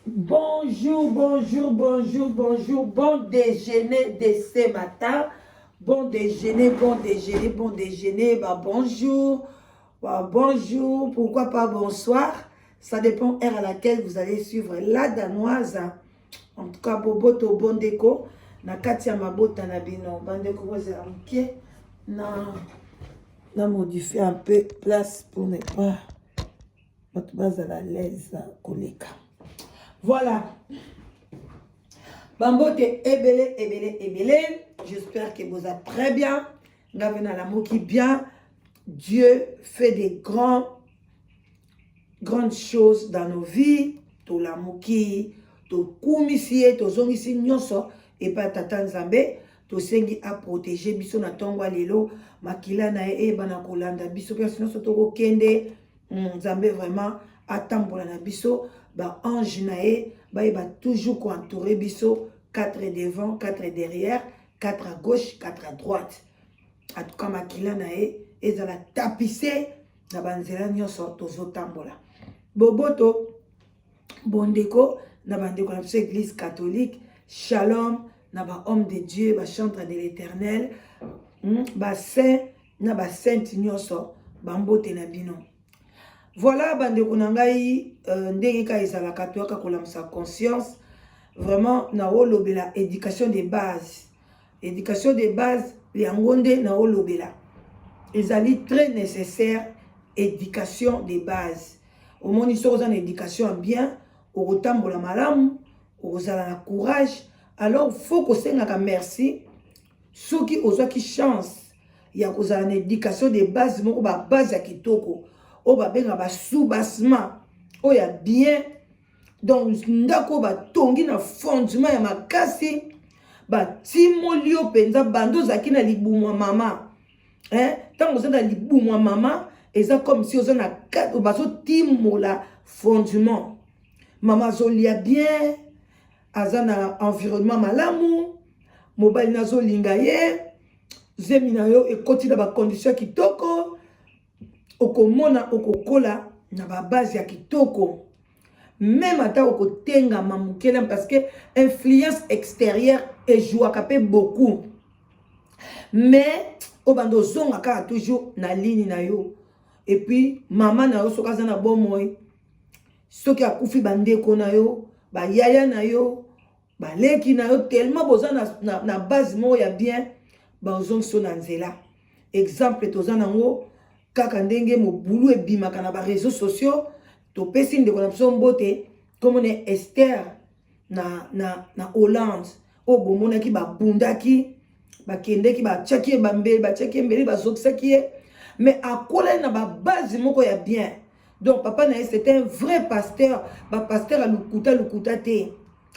Bonjour, bonjour, bonjour, bonjour, bon déjeuner de ce matin. Bon déjeuner, bon déjeuner, bon déjeuner, bah bonjour, bah bonjour, pourquoi pas bonsoir. Ça dépend heure à laquelle vous allez suivre la danoise. En tout cas, boboto bondeko, na kati ya mabota na bino. Bandeko bozela moke na na modifier un peu place pour ne pas bato bazala à l'aise koleka. Voilà. Bambote ebele ebele ebele. J'espère que vous êtes très bien. Nga nalamuki bien. Dieu fait des grandes choses dans nos vies. Tolamuki, tokumisi ye, tozongisi nyonso epai tata Nzambe. Tosengi aprotéger biso na ntongo ya lelo, makila na ye eyebana kolanda biso mpe nyonso tokokende. Nzambe vraiment atambola na biso, baange na ye bayeba toujours koentourer biso, 4 devant, 4 derrière, 4 à gauche, 4 à droite. En tout cas, makila na ye ezala tapisse na banzela nyonso tozotambola. Boboto bondeko na bandeko na biso église catholique, shalom na bahomme de Dieu, bachantre de l'Éternel, basaint na basainte nyonso, bambote na bino. Voilà, bandeko na ngai, ndenge kaka ezalaka, toyaka kolamusa conscience. Vraiment, naolobela éducation de base. Éducation de base, yango nde naolobela, ezali très nécessaire. Éducation de base, omoni, soki oza na éducation ya bien, okotambola malamu, okozala na courage. Alors faut kosengaka merci soki ozwaki chance ya kozala na éducation de base moko, babase ya kitoko oyo babengaka basoubassement oyo ya bien. Donc ndako oyo batongi na fondement ya makasi, batimoli yo mpenza bando ozalaki na libumu ya mama. Ntango oza na libumu ya mama, eza comme si oza na, bazotimola fondement. Mama azolia bien, aza na environnement malamu, mobali nazolinga ye, zemi na yo ekoti na bacondition ya kitoko, okomona okokola na babase ya kitoko. Même ata okotengama mokela, parce que influence extérieure ejouaka mpe beaucoup, mais obanda ozonga kaka toujours na ligne na yo. Et puis mama na yo, soki aza na bomoi, soki akufi, bandeko na yo, bayaya na yo, baleki na yo, tellement boza na base moko ya bien, bazongisi yo na nzela. Exemple toza nango kaka ndenge mobulu ebimaka na baréseaux sociaux. Topesi ndeko na biso mbote, komona Ester na Hollande, oyo bomonaki babundaki, bakendeki, batiaki ye bambeli, batiaki ye mbeli, bazokisaki ye, mais akolaki na babase moko ya bien. Donc papa na ye, c'était un vrai pasteur, bapasteur ya lukuta lukuta te,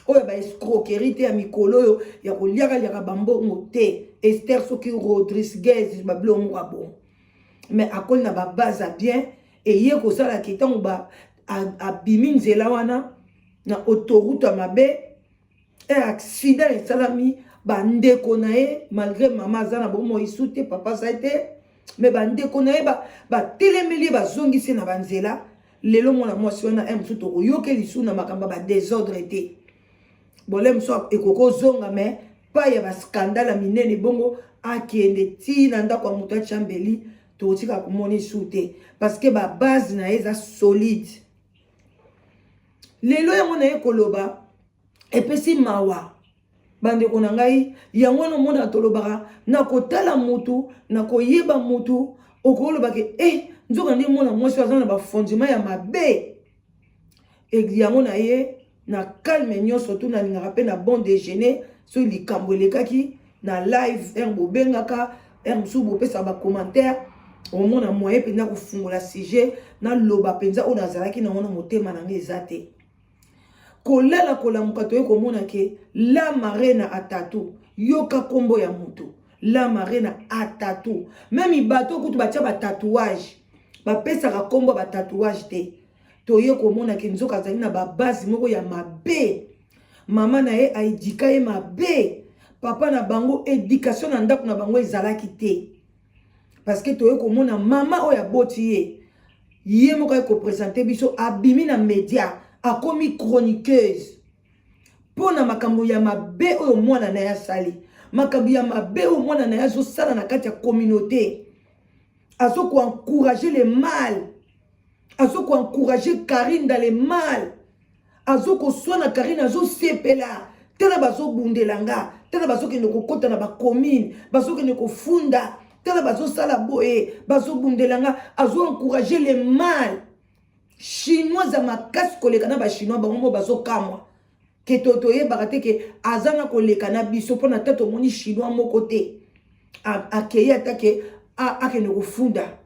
oyo baescroquerie te ya mikolo oyo ya koliakaliaka bambongo te. Ester soki Rodriguez, babilo moko ya bongo, mais akoli na babase ya bien. Eye kosalaki ntango abimi nzela wana na autoroute ya mabe, e accident esalami. Bandeko na ye, malgré mama aza na bomoi su te, papa azali te, mais bandeko na ye batelemeli ye, bazongisi ye na banzela. Lelo mwana mwasi wana e mosusu tokoyoka lisusu na makambo ya badésordre te. Bole mosusu ekoki ozonga, mais pa ya bascandale ya minene bongo, akende ti na ndako ya moto atya mbeli, tokotika komona esu te, parce que babase na ye eza solide. Lelo yango na ye koloba epesi mawa, bandeko na ngai. Yango wana omona tolobaka na kotala mutu, na koyeba mutu, okolobaka e nzoka nde mwana mwasi aza na bafondement ya mabe. Yango na ye na calme nyonso tu, nalingaka mpe na bon déjeuner. Soki likambo elekaki na live, heure bobengaka, heure mosusu bopesaka bacommentaire, omona moyen mpenza kofungola sujet, naloba mpenza oyo nazalaki nango na motema na ngai. Eza te kolala kolamuka, toye komona ke La Marena atatu. Yoka nkombo ya motu, La Marena atatu. Même bato kutu batia batatouage, bapesaka nkombo ya batatouage te. Toye komona ke nzoka azali na babase moko ya mabe. Mama na ye aéduquer ye mabe, papa na bango, éducation na ndako na bango ezalaki te, parce que toye komona mama oyo aboti ye, ye moko aye koprésenter biso, abimi na média. Akomi chroniqueuse mpo na makambo ya mabe oyo mwana na ye asali, makambo ya mabe oyo mwana na ye azosala na kati ya communauté. Azo ko encourager le mal, azo ko encourager Carine dans le mal, azo koswana Carine, azosepela. Tala bazobundela nga, tala bazokende kokota na bacommune, bazokende kofunda, tala bazosala boye, bazobundela nga, azo encourager le mal. Chinois ya makasi koleka na bachinois bango mo bazokamwa ke toyebaka te ke aza na koleka na biso mpo na ta tomoni chinois moko te akei ata ke akende kofunda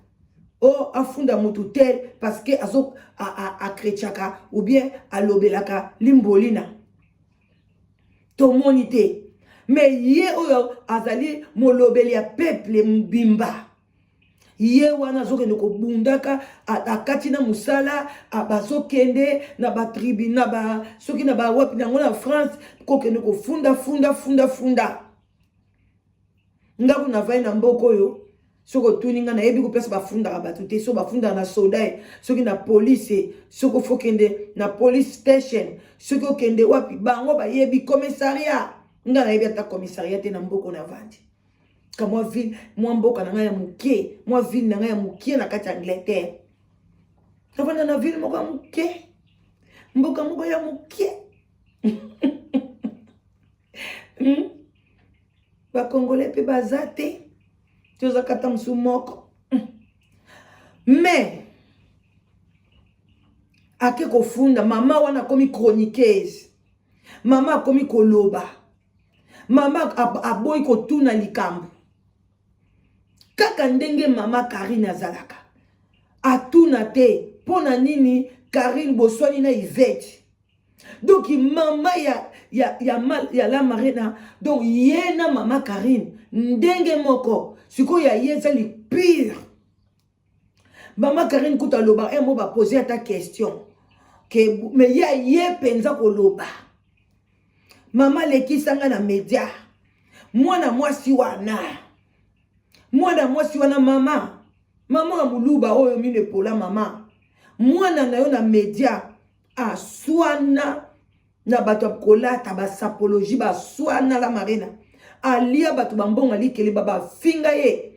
o oh, afunda motu tel parce que azo akretiaka ou bien alobelaka limbolina tomoni te me ye oyo azali molobeli ya peuple mobimba ye wana azokende kobundaka akati na mosala bazokende na batribu na ba soki na bawapi na yango na france kokende kofunda funda funda funda. Nga kuna navandi na mboka oyo, soki otuni nga nayebi ko place bafundaka bato te. Soki bafundaka na soda ye, soki na police, soki ofokende na police station, soki okende wapi, bango bayebi commissariat. Nga nayebi ata commissariat te na mboka navandi. Ka mwa ville, mwa mboka na ngai ya moke, mwa ville na ngai ya moke na kati ya Angleterre. Navanda na ville moko ya moke, mboka moko ya moke. Bakongole mpe baza te, tozaka ata mosu moko. Mais ake kofunda mama wana akomi chroniqueuse, mama akomi koloba, mama aboyi kotuna likambo kaka ndenge mama Karine azalaka atuna te mpo na nini Karine boswani na Yvette. Donc mama ya, ya, ya, mal, ya la Marina, donc ye na mama Karine ndenge moko, sikoyo ya ye ezali pire. Mama Karine kuta aloba un mot, bapose ata question ke me ye ye mpenza koloba mama lekisanga na media, mwana mwasi wana, mwana mwasi wana mama mama ya moluba oyo mino epola mama mwana na yo na media aswana na bato ya kolata basapologie, baswana la Marina alia bato bambongo likelemba, bafinga ye,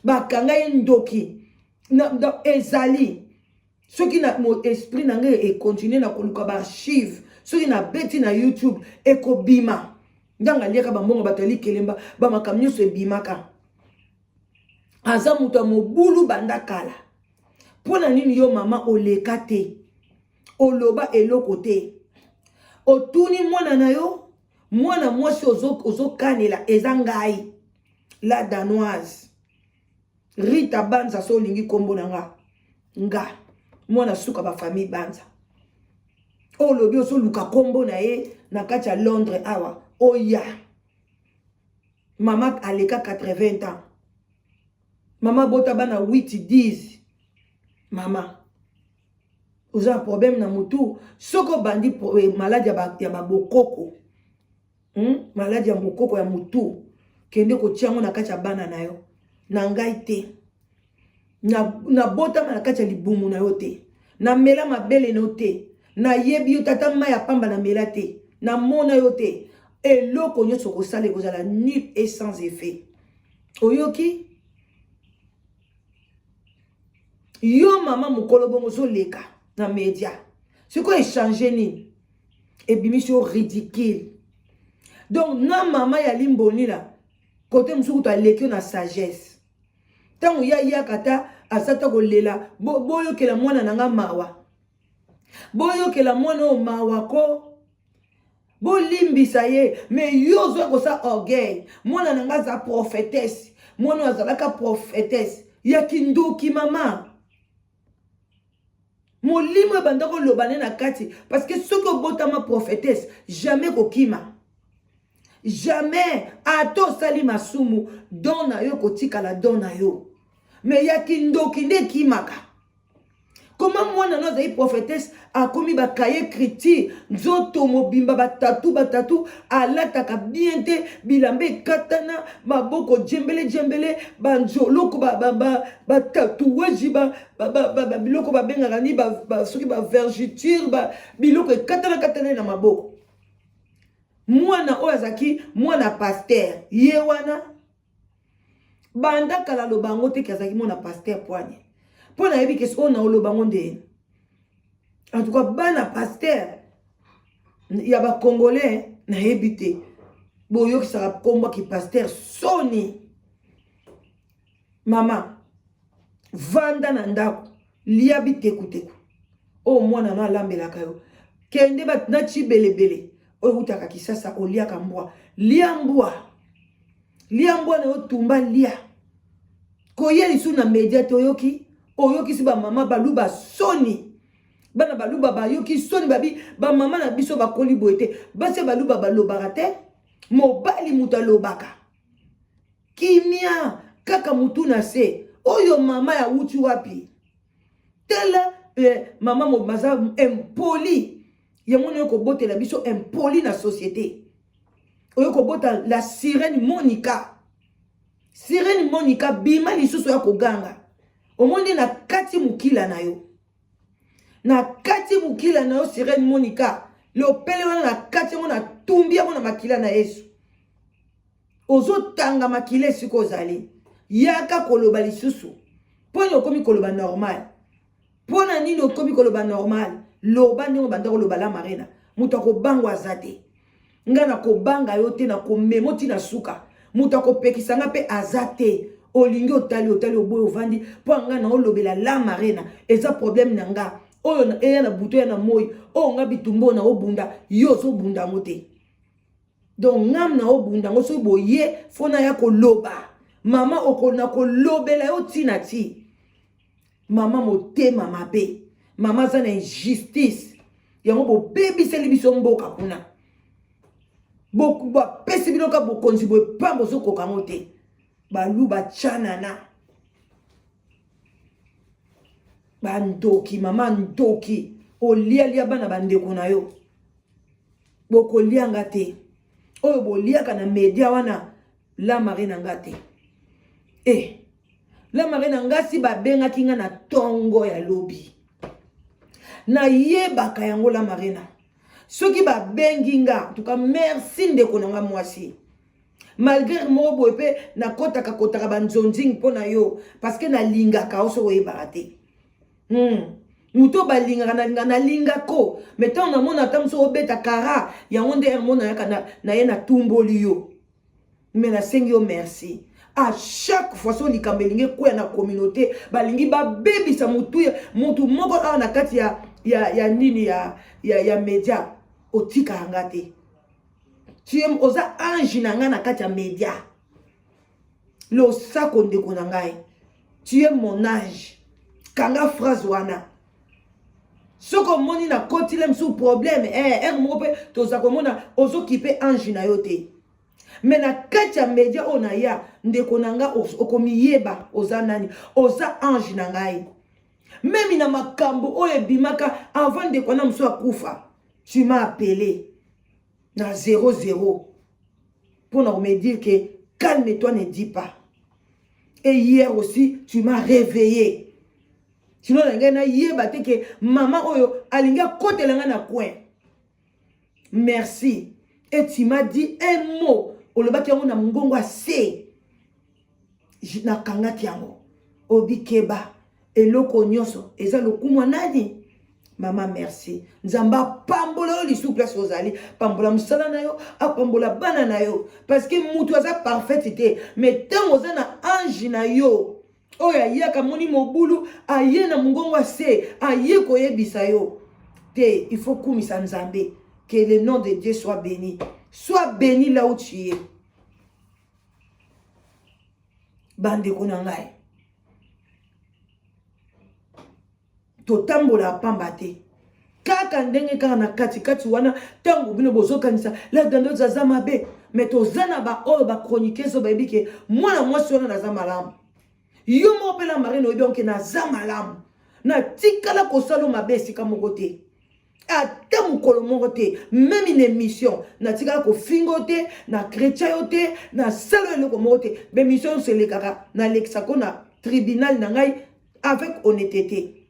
bakanga ye ndoki na, na, ezali soki na mo esprit na ngai ekontinue na koluka baarchive, soki nabeti na YouTube ekobima ndanga aliaka bambongo bato ya likelemba, bamakambo nyonso ebimaka. Aza moto ya mobulu banda kala. Mpo na nini yo mama oleka te, oloba eloko te, otuni mwana na yo, mwana mwasi ozokanela eza ngai la Danoise Rita Banza, so olingi nkombo na nga, nga mwana suka bafamille Banza, oyo olobi ozoluka nkombo na ye na kati ya Londres awa, oya mama aleka 80 ans, mama bota bana 8 10, mama oza na problème na motu. Soki obandi maladi ya babokoko, Maladi ya bokoko ya motu, kende kotia yango na kati ya bana na yo, na ngai te. Nabotama na kati ya libumu na yo te, namela mabele na yo te, nayebi yo tata mai ya pamba namela te, namona yo te. Eloko nyonso okosala ekozala nul et sans effet. Oyoki yo mama mokolo bongo ozoleka na media, sikoyo echange nini? Ebimisi yo ridicule. Donc na mama ya limbonila kote mosusu kutu aleki yo na sagesse. Ntango ye ayaka ta aza ta kolela, boyokela mwana na nga mawa, boyokela mwana oyo mawa ko, bolimbisa ye. Me yo ozwa kosa orgueil, mwana na nga aza prophétesse, mwana oyo azalaka prophétesse ya kindoki. Mama molimo ebanda koloba ne na kati, parce que soki obotama prophétesse, jamais kokima, jamais. Ata osali masumu, don na yo kotikala don na yo. Me ya kindoki nde ekimaka. Koma mwana no azali prophetesse, akomi bakaye écriture, nzoto mobimba batatu batatu, alataka bien te, bilamba ekatana, maboko djembele djembele, banzoloko batatouage, biloko babengaka ni soki bavergiture, biloko ekatana katana na maboko. Mwana oyo azalaki mwana pasteur ye wana banda kala aloba yango te ke azalaki mwana pasteur poigne mpo nayebi ke oyo na oloba yango nde. En tout cas, bana pasteur ya bacongolais, nayebi te, boyokisaka nkombo ki pasteur soni. Mama, vanda na ndako, lia bitekuteku oyo mwana no alambelaka yo. Kende na cibelebele oyo eutaka Kisasa, oliaka mbwa, lia mbwa, lia mbwa na yo, tumba, lia. Koya lisusu na media te. Oyoki, oyokisi bamama Baluba soni. Bana Baluba bayoki soni, babi bamama na biso bakoli boye te. Basi ya Baluba balobaka te, mobali moto alobaka. Kimia kaka, mutu na se. Oyo mama ya wuti wapi? Tala mama aza impoli. Yango nayo kobotela biso impoli na société oyo kobota la sirène Monica. Sirène Monica, bima lisusu ya koganga. Omoni na kati mokila na yo, na kati mokila na yo, sirène Monica, lopele wana na kati yango, natumbi yango na makila na Yesu. Ozotanga makila esika ozali. Yaka koloba lisusu. Mpo nini okomi koloba normal? Mpo na nini okomi koloba normal? Loba ndenge obanda koloba. La Marena, moto akobangwa aza te. Nga nakobanga yo te, nakomema ntina suka. Moto akopekisa nga mpe aza te. Olingi otali, otali, oboyi, ovandi. Mpo nga na olobela La Marena, eza problème na nga oyo eya na butu, eya na moi. Oyo nga bitumba oyo na obunda, yo ozobunda yango te. Donc ngam na obunda yango. Soki boye fo naya koloba, mama, na kolobela yo ntina ti. Mama motema mabe, mama aza na injustice. Yango bobebiseli biso mboka kuna. Bapesi bino ka bokonzi boye pamba, ozokoka yango te. Baluba tyanana, bandoki. Mama ndoki, olialia bana bandeko na yo. Bokolianga te oyo boliaka na media wana. La mari na nga te e la mari na nga si babengaki nga na ntongo ya lobi, nayebaka yango. La Marina, soki babengi nga, en tout cas merci ndeko na nga mwasi. Malgré moko boye mpe nakɔtaka kotaka banzonzing mpo na yo, parce que nalingaka yo. Soki oyebaka te. Moto oyo balingaka, nalinga, nalingako. Mais ntango namona ata mosu obeta kara yango nde ere mona yaka na ye, natumboli yo. Mais nasengi yo merci à chaque fois. So likambo elingi ekweya na communauté, balingi babebisa motu, motu moko awa na kati ya nini ya média, otikaka nga te. Tu oza ange na ngai na kati ya média. Losako ndeko na ngai, tu es mon ange. Kanga phrase wana. Soki omoni na kotile mosusu problème, ere moko mpe toza komona ozokipe ange na yo te. Mais na kati ya media oyo naya, ndeko na nga, okomiyeba oza nani. Oza ange na ngai. Même na makambo oyo ebimaka avant ndeko wana mosusu akufa, tu m'as appelé na 00 mpona me dire que calme-toi, ne dis pas. Et hier aussi, tu m'as réveillé. Sinon na ngai nayeba te ke mama oyo alingi akotela ngai na coin. Merci. Et tu m'as dit un mot, olobaki yango na mongongo ase, nakangaki yango. Obikeba, eloko nyonso eza lokumu nani. Mama, merci. Nzambe apambola yo lisusu place ozali, pambola mosala na yo, apambola bana na yo, parce que mutu aza parfaite te. Mais ntango oza na ange na yo oyo ayaka, moni mobulu, aye na mongongo ase, aye koyebisa yo te, il faut kumisa Nzambe. Que le nom de Dieu soit béni. Sois béni là où tu es. Bandeko na ngai, totambola pamba te. Kaka ndenge kaka na katikati wana, ntango bino bozokanisa la gandozi aza mabe, mais toza na baoyo bachroniqueuse oyo bayebi ke mwana mwasi wana naza malamu. Yo moko mpe la Marine, oyebi yango ke naza malamu. Natikala kosala mabe esika moko te. Ata mokolo moko te, meme une émission natikala kofinga yo te, na chrétien yo te, nasala yo eloko moko te. Baémission nyonso elekaka, nalekisako na tribunal na ngai avec honnêteté.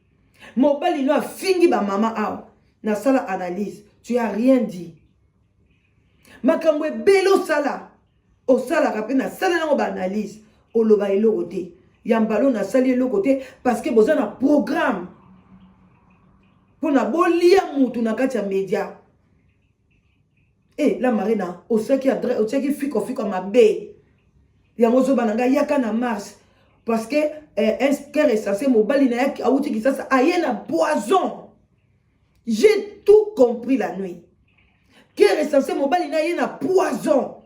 Mobali no afingi bamama awa, nasala analyse, tu as rien dit. Makambo ebele osala, osalaka mpe nasala nango baanalyse, oloba eloko te. Ya mbalo nasali eloko te parce que boza na programme mpona bolia mutu na kati ya media. Eh, la Marina, osaki adresse, otiaki fiko fiko mabe. Yango zoba na ngai yaka na mars parce que eh, un cœur est censé mobali na yaki awuti Kinshasa aye na poison. J'ai tout compris la nuit. Cœur est censé mobali na ye na poison.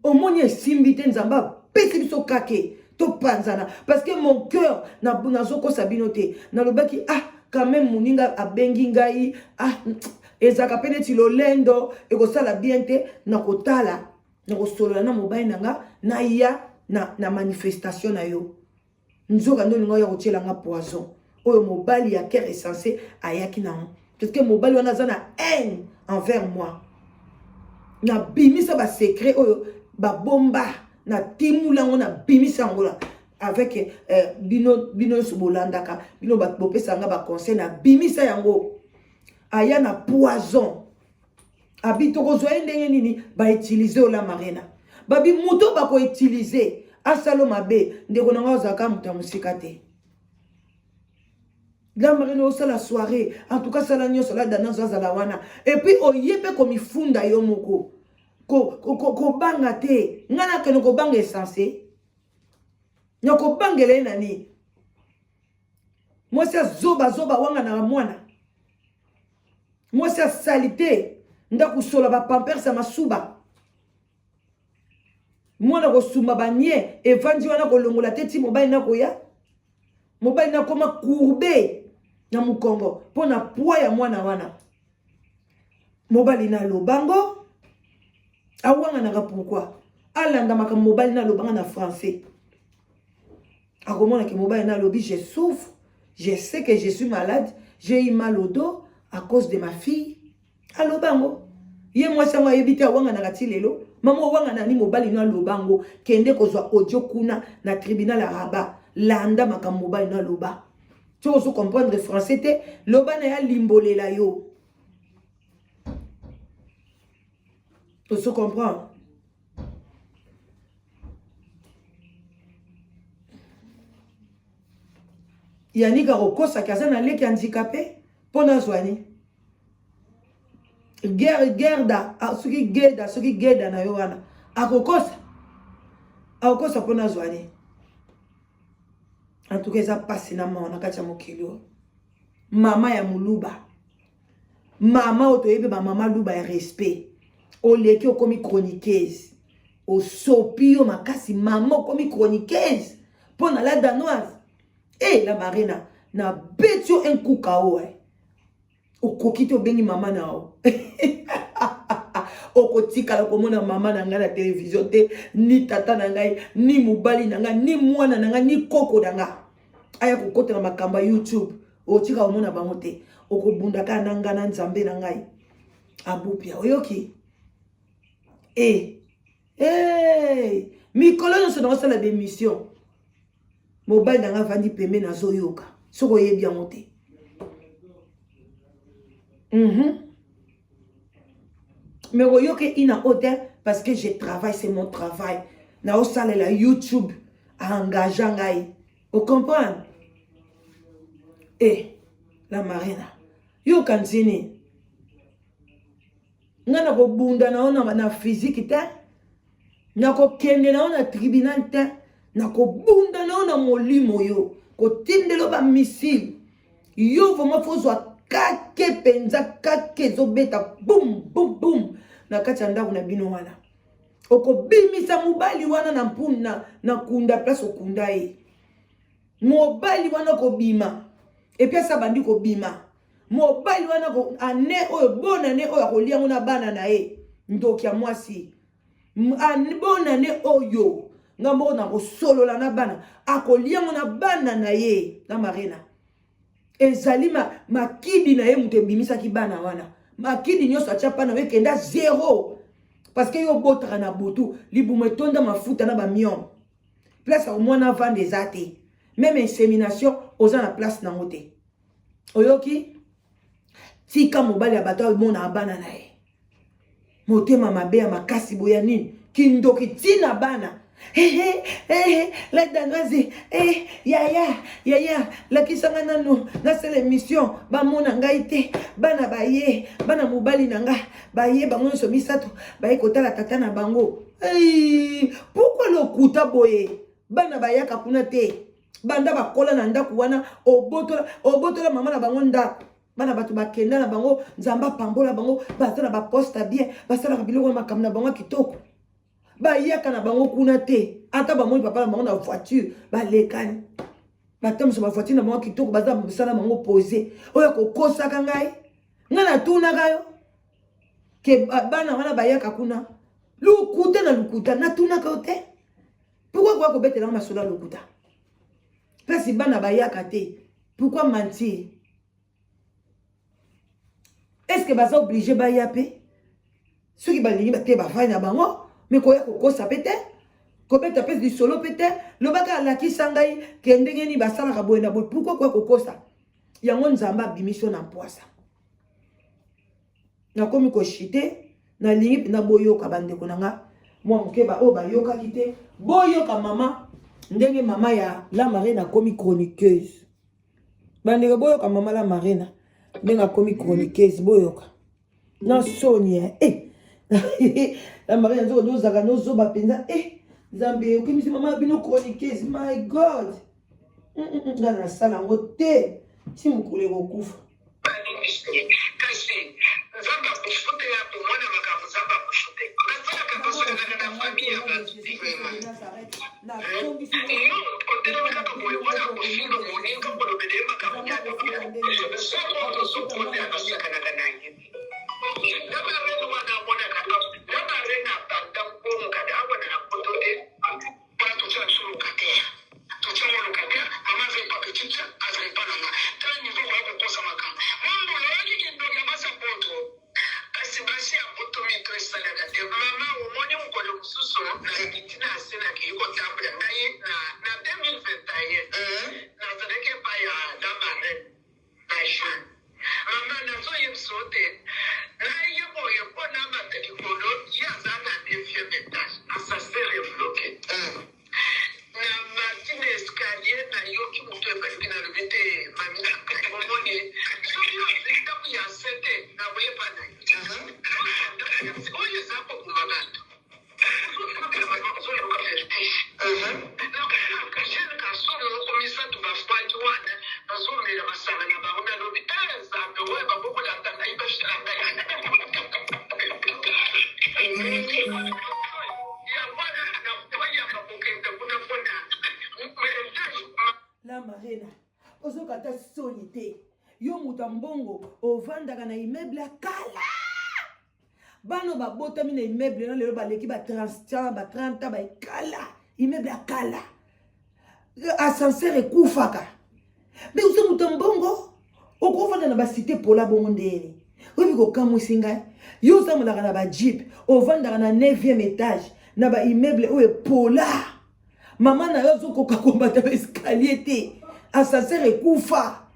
Omoni esimbi te Nzambe apesi biso kake topanzana parce que mon cœur nazokosa bino te nalobaki ah quand même moninga abengi ngai ah ezalaka mpe neti lolendo ekosala bien te nakotala nakosolola na mobali na nga naya na, na manifestation na yo nzoka nde olinga oya kotiela nga poison oyo mobali ya cœur essence ayaki nango parce que mobali wana aza na haine envers moi. Nabimisa ba secret oyo babomba, natimula yango, nabimisa yango la avec eh, bino bino nyonso bolandaka bino bopesa nga ba conseil, nabimisa yango aya na poison. Abi tokozwa ye ndenge nini? Bautilize ola Marina, babi moto bakoutilize asalo mabe. Ndeko na ngai ozalaka moto ya mosika te. La Marina osala soirée, en tout cas sala nyonso la dana azala wana et puis oye mpe komifunda yo moko kobanga te. Ngai nakende kobanga essence, nakobangela ye na nini? Mwasi azoba zoba wanga na mwana mwasi asalite ndako sola ba pampers ya masuba mwana kosumba banie evandi wana kolongola te ti mobali nakoya mobali nakoma courbe na mokongo mpo na poids ya mwana wana. Mobali na lobango awanganaka pourquoi alanda makambo mobali na alobanga na français. Akomona ke mobali na alobi je souffre, je sais que je suis malade, j'ai eu mal au dos à cause de ma fille. Aloba yango ye mwasi yango ayebi te, awanganaka ti lelo. Mama owangana ni mobali no aloba yango, kende kozwa audio kuna na tribunal ya Rabat, landa makambo mobali no aloba. Soki ozo comprendre français te, loba na ya limbolela yo. Ozo comprendre? Yannick akokosaki aza na leki handicapé mpo nazwa ni guerre gerda soki geda soki geda na yo wana akokosa akokosa mpo nazwa ni. En tout cas eza pasi na mawa na kati ya mokili oyo. Mama ya muluba, mama oyo toyebi ba mama luba ya respect, oleki okomi chroniqueuse, osopi yo makasi mama, okomi chroniqueuse mpo na la danoise. Eh la Marina, na beti yo un coup KO eh. Okoki te obengi mama na yo. Okotikala komona mama na ngai na television te, ni tata na ngai, ni mobali na ngai, ni mwana na ngai, ni koko na ngai aya kokota na makambo ya YouTube. Okotika komona bango te. Okobunda kaka na ngai na Nzambe na ngai abupia. Oyoki? Eh, eh, mikolo nyonso nakosala bemission, mobali na ngai avandi pembe, nazoyoka soki oyebi yango te. Mais oyoki ina o te parce que je travaille, c'est mon travail. Naosalela YouTube, aengage ngai, ocomprendre? E la Marina, yoka nzini ngai nakobunda na yo na physique te, nakokende na yo na tribunal te, nakobunda na yo na molimo, yo kotindela bamisile yo vraiment fozwa kake mpenza, kake ezobeta bum bum bum na kati ya ndako na bino wana. Okobimisa mobali wana na mpunda na kunda place okunda ye. Mobali wana kobima epuis asa bandi kobima mobali wana ane oyo bonne ane oyo akolia yango na bana na ye. Ndoki ya mwasi, bonne ane oyo nga moko nakosolola na bana, akolia yango na bana na ye na Marina. Ezali ma, makidi na ye moto ebimisaki bana wana. Makidi nyonso atya pana yo ekenda zero. Parce que yo obotaka na butu, libumu etonda mafuta na ba myome. Place ya mwana avanda eza te. Meme insemination oza na place nango te. Oyoki? Tika mobali ya bato amona bana na ye. Motema mabe ya makasi boya nini? Kindoki tina bana. Ehe, ehe, la danoise, eh, yaya, yaya, lakisa nga nanu, nasala émission, bamona ngai te, bana baye, bana mobali na nga, baye bango nyonso misato, baye kotala tata na bango. Hey, pourquoi lokuta boye? Bana bayaka kuna te. Banda bakola na ndako wana, obotola, obotola mama na bango ndako. Bana bato bakenda na bango, Nzambe apambola bango, baza na ba poste bien, basalaka biloko na makambo na bango ya kitoko. Bayaka na bango kuna te, ata bamoni papa na bango na voiture, balekani. Batambwisa ba voiture na bango kitoko, baza mosala bango pose. Oyo akokosaka ngai, ngai natunaka yo ke bana wana bayaka kuna lokuta na lokuta, natunaka yo te. Pourquoi koya kobetela nga masolo ya lokuta? Place bana bayaka te, pourquoi mentir? Est-ce que baza obligé baya pe? Soki balingi te bavai na bango, mais koya kokosa pe te, kobeta pe lisolo pe te, lobaka alakisa ngai ke ndenge nini basalaka boye na boye, pourquoi koya kokosa? Yango Nzambe abimisi yo na mpwasa. Nakomi koshite, nalingi mpenza boyoka bandeko na nga mwa moke ba oyo bayokaki te, boyoka mama ndenge mama ya La Marina akomi chroniqueuse. Bandeko boyoka mama La Marina ndenge akomi chroniqueuse, boyoka na soni eh. Eh. La Marina nzoko nozaka nozoba mpenza eh. Nzambe okimisi mama bino chroniqueuse, my God. Nga nasala yango te ti mokolo ekokufa. Kasi Nzambe akofuta ye, akomona makambo Nzambe akofuta ye. Basalaka basakanaka na famille ya bato te vraiment. Non, otelemi kaka boye mpona kofinga moninga kolobela ye makambo ya Nzambe oyo tozobondela basakanaka na ye te. Na marene wana amonaka na marene abanda mbongo kaka awa na poto te. Wana totia na biso locataire totia ngo locataire mama aza epa petite aza epa na nga tala niveau okoya kokosa makambo mambula oyoki kindoki ya basi ya poto kasi basi ya poto mito esalaka te mama omoni mokolo mosusu nakiti na se nakei kotambola ngai na, na 2021 nazalaki epai ya la marraine na jeune mama nazoyebisa yo te naye boye mpo namata likolo ye aza na neuvième étage asasere ebloke na mati na escalier nayoki moto ebaluki nalobi te mami omoni soki ozwi ndako ya se te nakoyeba na ye oyo eza koboma bato ozoyoka vertige jeune garçon moko misato bafandi wana bazomela masanga na bango nalobi nzambe oyo babokolanda ngai basala ngai yango wana nakoyaka kokende kuna mpona La Marina, ozoka ata soni te. Yo moto ya mbongo ovandaka na immeuble ya kala. Bana babotami na immeuble na lelo baleki ba 30 ans, ba 30 ans, ba kala, immeuble ya kala. Ascenseur ekufaka. Mais oza moto ya mbongo, okovanda na ba cité pola bongo ndeni. Oyebi kokamwisi ngai. Yo otambolaka na ba jeep, ovandaka na 9e étage, na ba immeuble oyo epola. Mama na yo azokoka komata ba escalier te. Ascenseur ekufa.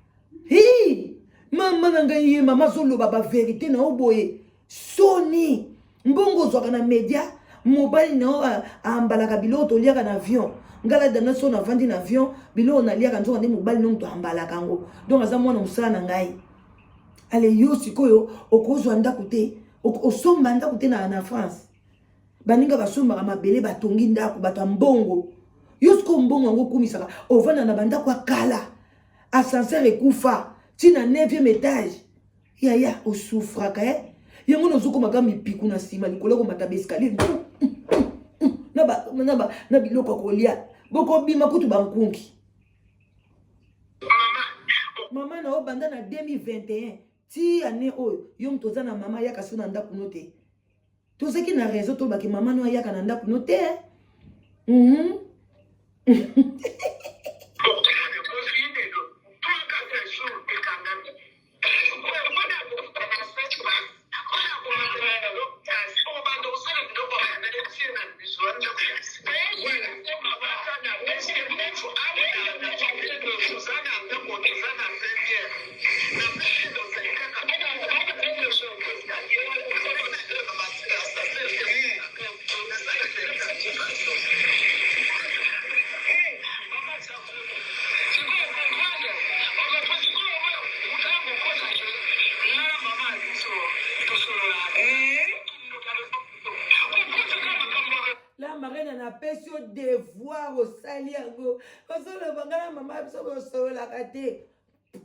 Hi! Mama na ngai ye mama azoloba ba verité na yo boye. Soni! Mbongo ozwaka na media, mobali na yo ambalaka biloko toliaka na avion. Ngai la dana so navandi na avion, biloko naliaka nzoka nde mobali no moto ambalaka yango. Donc aza mwana mosala na ngai. Ale yo sikoyo okozwa ndako te, osomba ndako te na, na France. Baninga basombaka mabele batongi ndako, bato ya mbongo. Yo sikoyo mbongo yango okumisaka, ovanda na bandako ya kala. Ascenseur ekufa ti na 9e étage. Yaya osufraka eh? Yango nozokoma kaka mipiku na nsima likolo komata baescalier na, ba, na, ba, na biloko ya kolia bokobima kutu bankunki. Mama na yo banda na 2021 ti année oyo yo moto oza na mama ayaka so na ndako no te. Tozaki na raison tolobaki mama no ayaka na ndako no te. Napesi yo devoir, osali yango. Ozoloba ngai na mama biso bosololaka te.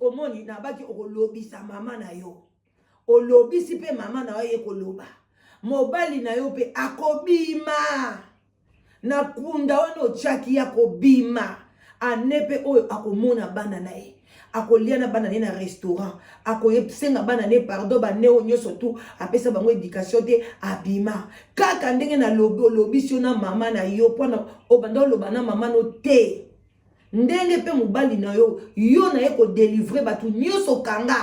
Omoni nabaki okolobisa mama na yo. Olobisi mpe mama na yo ye koloba. Mobali na yo mpe akobima. Na kunda wana otiaki ye akobima. Ane mpe oyo akomona bana na ye. Akolia na bana ne na restaurant. Akosenga bana ne pardon bane oyo nyonso tu apesa bango education te abima. Kaka ndenge nalobi olobisi yo na mama na yo mpona obanda oloba na mama no te. Ndenge mpe mobali na yo yo na ye kodelivre bato nyonso kanga.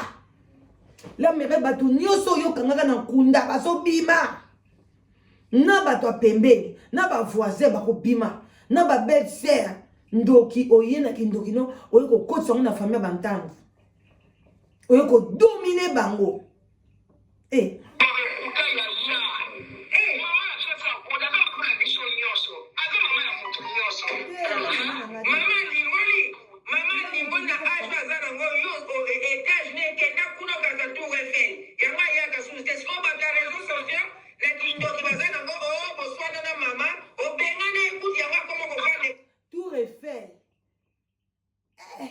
La mere bato nyonso oyo okangaka na nkunda bazobima. Na bato ya pembeni na ba voisin bakobima na ba belle sœur ndoki oye na kindoki no oye kokotisa yango na famille ya bantandu oye kodomine bango eh. Na kindoki baza nango oh boswana na mama obengana ye kutu yango akoma kovanda. Tour Eiffel eh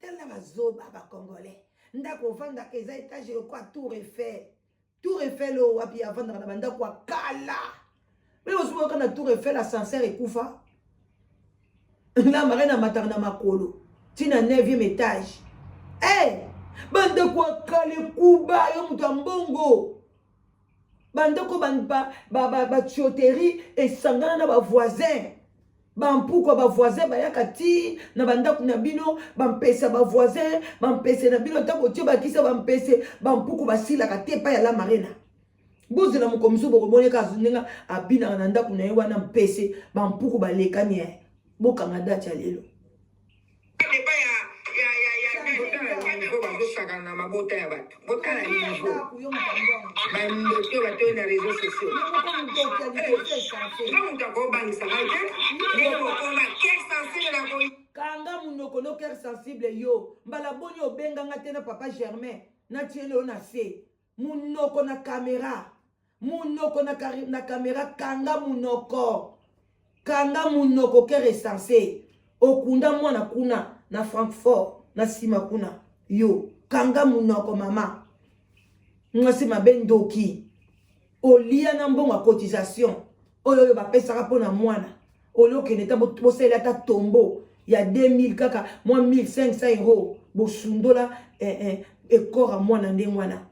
tala bazoba ba congolais ndako ovandaka eza etage lokola Tour Eiffel. Tour Eiffel oyo wapi avandaka na bandako ya kala mpe ozoyoka na Tour Eiffel ascenseur ekufa na marene amataka na makolo ntina 9e étage hey! Eh, bandako ya kala ekuba yo moto ya mbongo bandako batioterie ba, ba, ba esangana na bavoisin bampuku ya bavoisin bayaka ti na bandako na bino bampese ya bavoisin bampese na bino ntango otie bakisa bampese bampuku basilaka te epai ya la marena bozela mokolo mosusu bokomona kaka ndenge abinaka na ndako na ye wana mpese bampuku balekani ye bokanga date ya lelo bazosakana na mabota ya bato botala niveau bandoki oyo batoyi na réseau sociaux nga moto akobangisa ngai te ndenge bokoma cœur sensible na koyi kanga monoko no cœur sensible yo mbala boni obenganga te na papa germain natieli yo na se Munoko na camera. Munoko na, na camera kanga munoko. Kanga munoko ke recense. Okunda mwana kuna na Francfort na sima kuna. Yo kanga munoko mama. Mwasi mabe ndoki. Olia na mbongo ya cotisation oyo oyo bapesaka mpo na mwana. Olie okende ta bosalela ata tombeau ya 2000 kaka mwa 1500 euro bosundola eh, eh, ekora mwana ndenge wana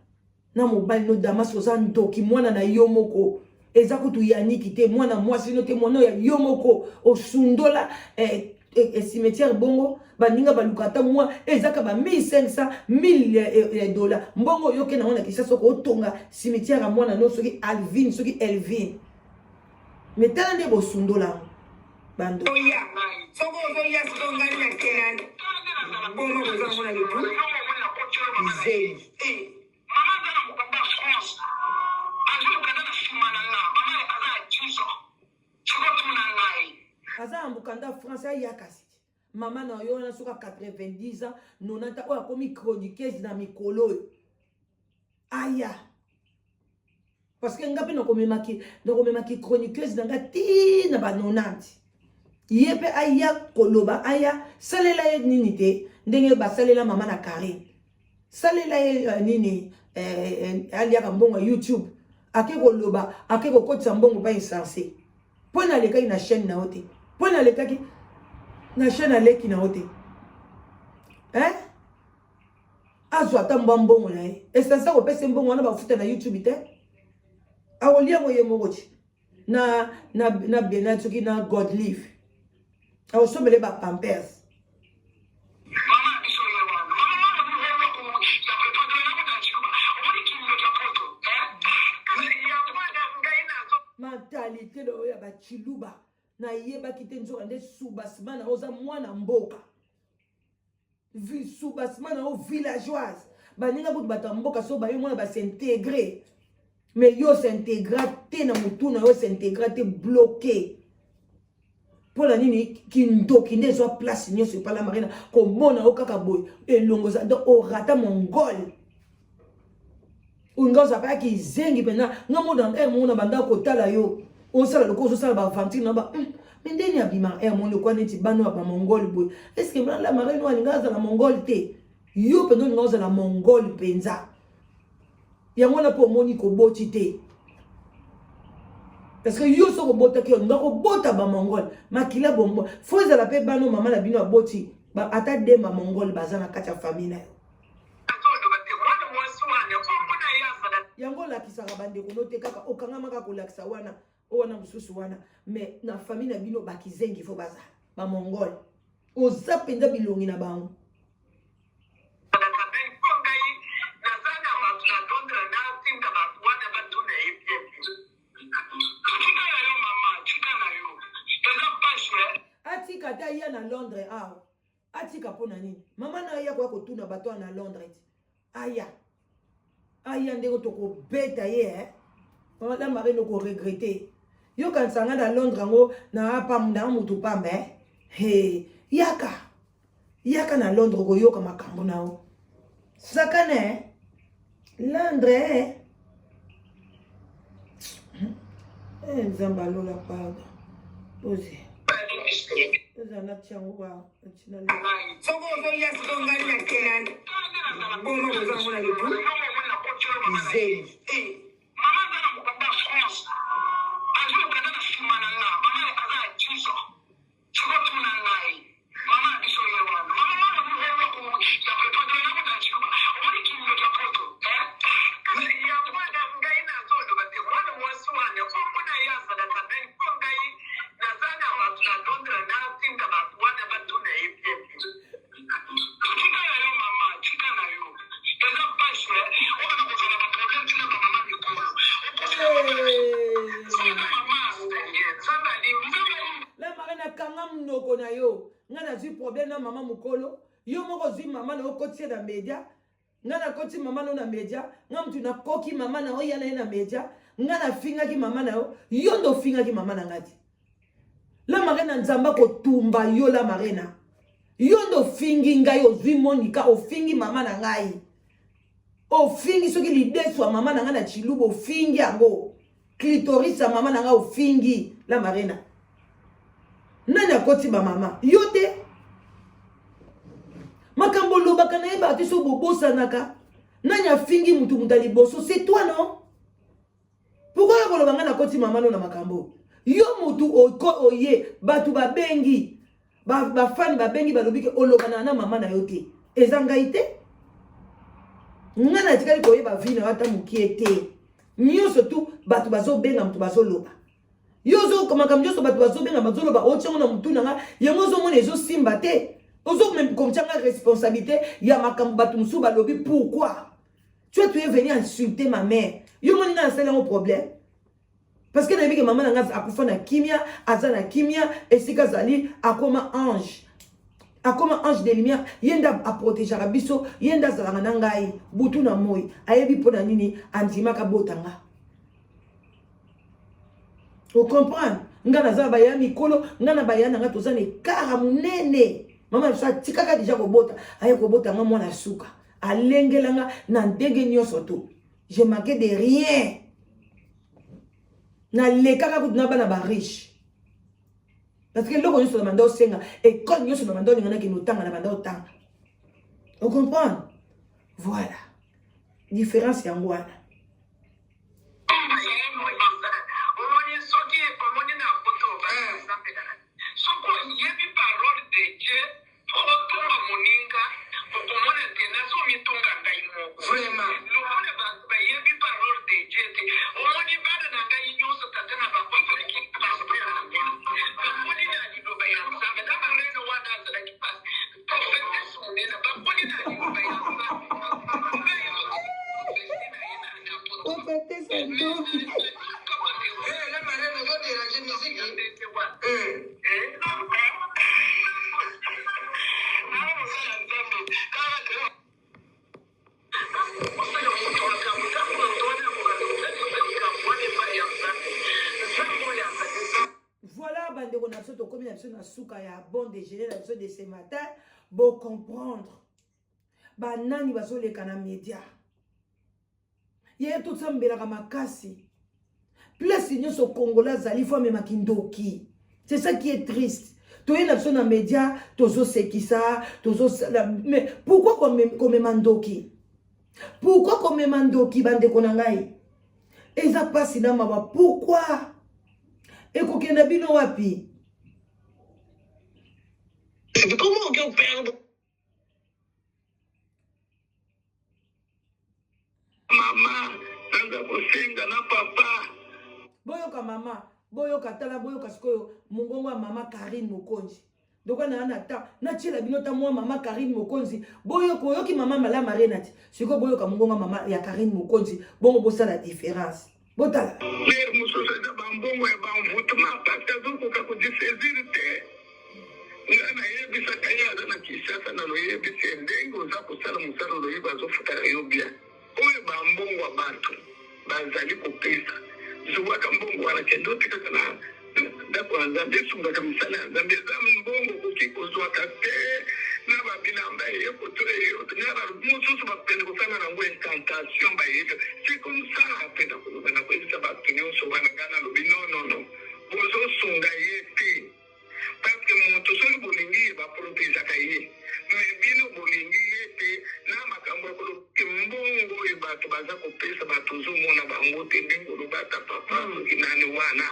na mobali no Damas oza ndoki mwana na yo moko eza kutu yaniki te mwana mwasi no te mwana ya yo moko osundola eh, eh, eh, cimetière bongo baninga baluka ata mwa ezaka ba 1500 1000 eh, eh, dollar mbongo oyoke nango na Kinshasa okotonga cimetière ya mwana no soki Alvin soki Elvin Mais tala nde bosundola yango bando. Oya soki ozoya sikoyo ngai na kelani bongo boza yango na libu bizengi. Aza na mokanda France aya kasi mama na yo wana soki 90 ans 90 ans oyo akomi chroniqueuse na mikolo oyo aya parce que nga mpe nakomemaki nakomemaki chroniqueuse na nga ti na ba 90 ye mpe aya koloba aya salela ye nini te ndenge basalela mama na Karine salela ye uh, nini eh, eh, aliaka mbongo ya YouTube ake koloba ake kokotisa mbongo pa insense mpo na alekaki na chaîne na yo te mpo na alekaki na chaîne aleki na yo te eh? azwa ata mbwa mbongo na ye esansa kopesa mbongo wana bafuta na youtube te akolia yango ye moko ti na na na bena soki na godlive akosombele ba pampers mentalite na oyo ya bachiluba nayebaki te nzoka nde subasima na oza mwana mboka soubassement na yo villageoise baninga kutu bato ya mboka so bayo mwana basintegre mais yo osintegra te na motu na yo osintegra te bloqué mpo na nini kindoki nde ezwa place nyonso epala marina komona yo kaka boye elongo oza donc orata mongol olinga ozala kaka kizengi mpenza nga mona ere moko na banda kotala yo. Osala lokola ozosala ba aventure na ba me ndeni abima eh mon lokola neti bana ya ba mongol boye. Est-ce que la marraine alinga azala mongol te? Yo mpenza olinga ozala mongol mpenza. Yango wana mpo omoni koboti te. Parce que yo soki obotaki olinga kobota ba mongol makila bombo fo ezala mpe bana mama na bino aboti ata de ba mongol baza na kati ya famille na yo. Yango olakisaka bandeko no te kaka okangama kaka kolakisa wana oyo wana mosusu wana mais na famille na bino bakizengi fo bazala bamongol oza mpenza bilongi na bango. Atika te aya na Londres awa atika mpo na nini mama na ye akoya kotuna bato wana na Londres ti aya aya ndenge tokobeta ye eh? Mama la marine okoregrete yo kanisa nga na Londres yango na pam na mutu pamba eh? He, yaka yaka na Londres okoyoka makambo na yo sakana eh? Londres eh? Eh, Nzambe alola pardon oze ozala na tiango wa soki ozoya siko ngai na kelani bongo boza yango na libu bizengi. Mama aza na mokanda ya France, azwi mokanda na nsima na nga. Mama aza na 10 ans. Siko tuna ngai, mama na biso ye wana. Mama wana ya prépondre na mota ya Tshiluba. Omoni kindoki ya poto, eh? Yango wana ngai nazoloba te mwana mwasi wana kombo na ye azalaka nani mpo ngai naza na bato na Londres natinda bato wana batuna ye bien bien. Tika na yo mama, tika na yo. Eza pasi oyo na kozala ba problème tina ba mama mikolo. Nzambe alingi, Nzambe alingi. La marraine akanga monoko na yo. Nga nazwi problème na mama mokolo. Yo moko ozwi mama na yo okotisi ye na media. Nga nakoti mama na yo na media. Nga mutu nakoki mama na yo ya na ye na media. Nga nafingaki mama na yo. Yo nde ofingaki mama na nga te. La marraine Nzambe akotumba yo la marraine. Yo nde ofingi ngai ozwi Monica ofingi mama na ngai. Ofingi soki lidesu ya mama na ngai na Tshiluba ofingi yango. Clitoris ya mama na ngai ofingi la marraine. Nani akoti ba mama? Yo te. Makambo olobaka nayebaka te soki bobosanaka. Nani afingi mutu mutu ya liboso? C'est toi non? Pourquoi yo koloba ngai nakoti mama no na makambo? Yo mutu oko oye bato babengi bafani ba babengi balobi ke olobana na mama na yo te. Eza ngai te. Ngai natikali koyeba vie na yo ata mokie te. Nyonso tu bato bazobenga moto bazoloba. Yo ozo makambo nyonso bato bazobenga bazoloba otia yango na motu na ngai yango ozomona ezosimba te. Ozokomtia ngai responsabilité ya makambo bato mosusu balobi pourquoi? Tu es venu insulter ma mère. Yo moni nga nasali yango problème. Parce que nayebi ke mama na nga akufa na kimia, aza na kimia, esika azali akoma ange. Akoma ange de lumière, ye nde aprotegeaka biso, ye nde azalaka na ngai butu na moi. Ayebi mpo na nini andimaka bota nga. O comprendre? Nga naza na baya mikolo, nga na baya na nga toza na ekara monene. Mama na biso atikaka deja kobota, aye kobota nga mwana suka. Alengela nga na ndenge nyonso to. Je manquais de rien. Nalekaka kutu na bana ba riche. Parce que eloko nyonso na banda osenga, école nyonso na banda olinga nakende otanga na banda otanga. O comprendre? Voilà. Différence yango wana. Omoni soki omoni na poto basambelaka soki oyebi parole de Dieu po otonga moninga okomona te nazomitonga ngai moko Vraiment. Lokola bato bayebi parole de Dieu te omoni bana na ngai nyonso tata na bango azalaki pasteur bakoli na liloba ya Nzambe na marene wana azalaki prophetesse monene bakoli na liloba ya Nzambe. Prophetesse ndoki. Eh, la marraine ozo déranger musique. Eh. Voilà bandeko na biso tokomi na biso na suka ya bon déjeuner na biso de ce matin. Bo comprendre banani bazoleka na media. Ye tosambelaka makasi. Place nyonso congolais azali fo amema kindoki. C'est ça qui est triste. Toye na biso na media tozosekisa tozosala mais pourquoi komema ndoki? Pourquoi komema ndoki bandeko na ngai? Eza pasi na mawa pourquoi? Ekokenda bino wapi? Comment oke perdre mama naza kosenga na papa boyoka mama boyoka tala boyoka sikoyo mongongo ya mama Karine Mokonzi doka na na ta natiela bino ta mwa mama Karine Mokonzi boyoka oyoki mama malama renati sikoyo boyoka mongongo ya mama ya Karine Mokonzi bongo bosala différence botala lere mosusu eza bambongo ya banvutema pasi azokoka kodisaisir te nga nayebisaka ye aza na kinshasa na loyebisi ye ndenge oza kosala mosala oloyebi azofutaka yo bien oyo bambongo ya bato bazali kopesa zuwaka mbongo wana kende otikaka na ndako ya nzambe esungaka misala ya nzambe eza mbongo okoki kozwaka te na babilamba eye koto eye na mosusu bakende kosala nango incantation bayebi c'est comme ça mpe nakoloba nakoyebisa bato nyonso wana ngai nalobi non non non bozosunga ye te parce que moto soki bolingi ye baprotegeaka ye me bino bolingi ye te na makambo ya koloba mbongo oyo bato baza kopesa bato ozomona bango te ndenge olobata papa soki nani wana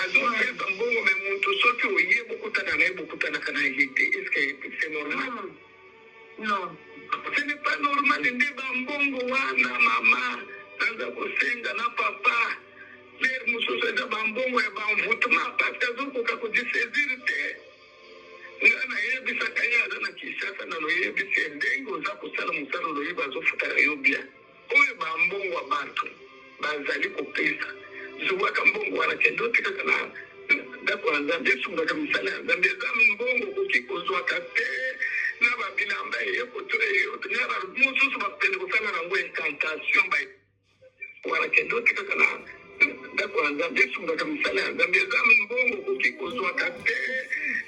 azopesa mbongo me moto soki oye bokutana na ye bokutanaka na ye te est ce que c'est normal Non. Ce n'est pas normal nde bambongo wana mama naza kosenga na papa lere mosusu eza bambongo ya banvutema parce azokoka kodisaisir te nga nayebisaka ye aza na kinshasa na loyebisi ye ndenge oza kosala mosala oloyebi azofutaka yo bien oyo bambongo ya bato bazali kopesa zuwaka mbongo wana kende otikaka na ndako ya nzambe esungaka misala ya nzambe eza mbongo okoki kozwaka te na babilamba eye koto eye na mosusu bakende kosala nango incantation ba wana kende otikaka na ndako ya nzambe esungaka misala ya nzambe eza mbongo okoki kozwaka te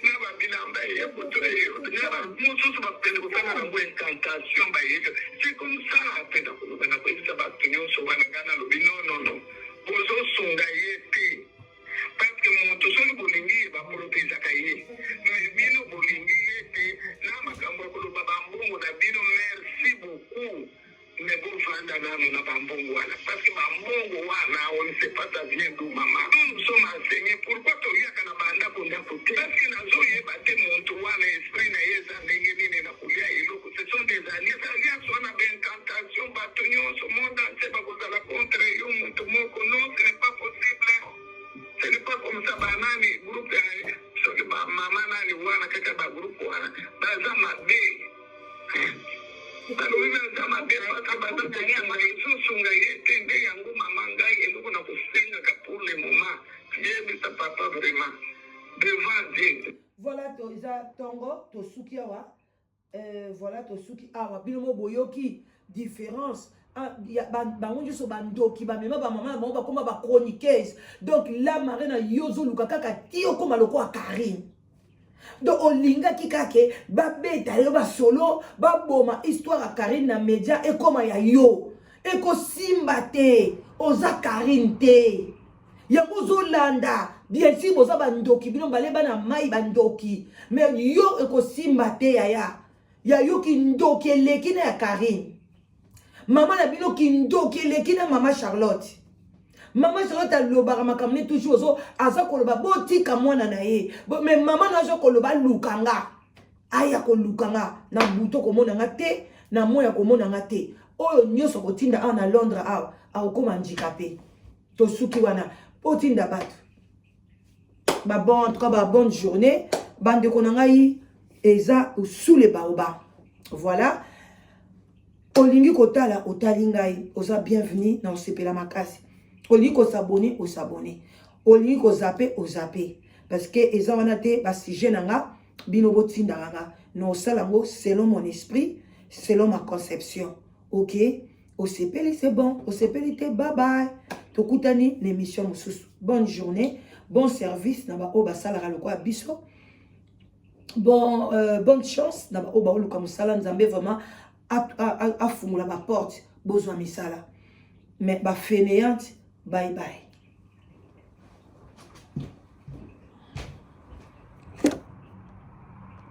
na babilamba eye koto eye na mosusu bakende kosala nango incantation bayebi c'est comme ça mpe nakoloba nakoyebisa bato nyonso wana ngai nalobi non non non bozosunga ye te parce que moto soki bolingi ye baprotegeaka ye me bino bolingi ye te na makambo ya koloba bambongo na bino merci beaucoup Mais bovanda nanu na ba mbongo wana parce que ba mbongo wana on ne sait pas ça vient d'où maman. Nous nous sommes enseignés pourquoi toyaka na ba ndako ndako te parce que nazoyeba te muntu wana esprit na ye eza ndenge nini na kolia eloko ce sont des alliances alliance wana ba incantation bato nyonso monde entier bakozala contre yo muntu moko non ce n'est pas possible ce n'est pas comme ça banani groupe ya soki ba mama nani wana kaka ba groupe wana baza mabe balobi baza mabe paka baza kosunga ezosunga ye te nde yango mama ngai eloko na kosengaka pour le moment yebisa papa vraiment devant Dieu. Voilà to eza tongo tosuki awa euh, voilà tosuki awa bino mo boyoki différence ah, bango nyonso bandoki bamema bamama na bango bakoma bachroniqueuse donc la marina yo ozoluka kaka ti okoma lokola karine donc olingaki kake babeta yo basolo baboma histoire ya karine na media ekoma ya yo ekosimba te oza karine te yango ozolanda bien sûr boza bandoki bino mbale bana mai bandoki mais yo ekosimba te yaya ya yo kindoki eleki na ya karine mama na bino kindoki eleki na mama charlotte mama charlotte alobaka makambo ne toujours ozo aza koloba botika mwana na ye mais mama na aza koloba aluka nga aya koluka nga na butu okomona nga te na moi akomona nga te oyo nyonso akotinda awa na londres awa akokoma handicapé tosuki wana otinda bato ba bon en tout cas ba bonne journée bandeko na ngai eza sous le baoba voilà olingi kotala otali ngai oza bienvenu na osepela makasi olingi kosabone osabone olingi kozape ozape parce que eza wana te basujet na nga bino botindaka nga na osala yango selon mon esprit selon ma conception ok osepeli c'est bon osepeli te bye bye tokutani na émission mosusu bonne journée bon service na baoyo basalaka lokola biso bon euh, bonne chance na baoyo baoluka mosala nzambe vraiment afungola baporte bozwa misala mais bafainéante bye bye.